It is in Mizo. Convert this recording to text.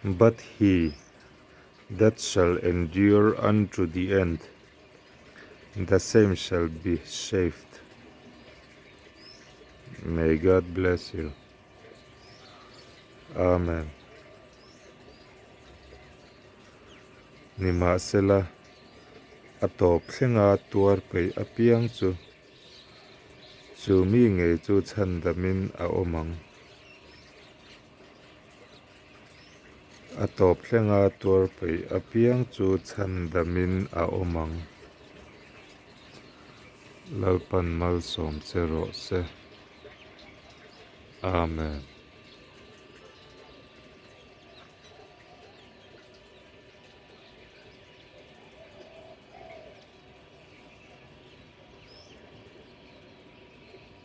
But he that shall endure unto the end, the same shall be saved. May God bless you. Amen. Nimahsela, a tawp thlenga tuar peih apiang chu, chu mi ngei chu chhandamin a awm ang. A tawp thlenga tuar peih apiang chu chhandamin a awm ang. Lalpan malsawm che rawh se. Amen.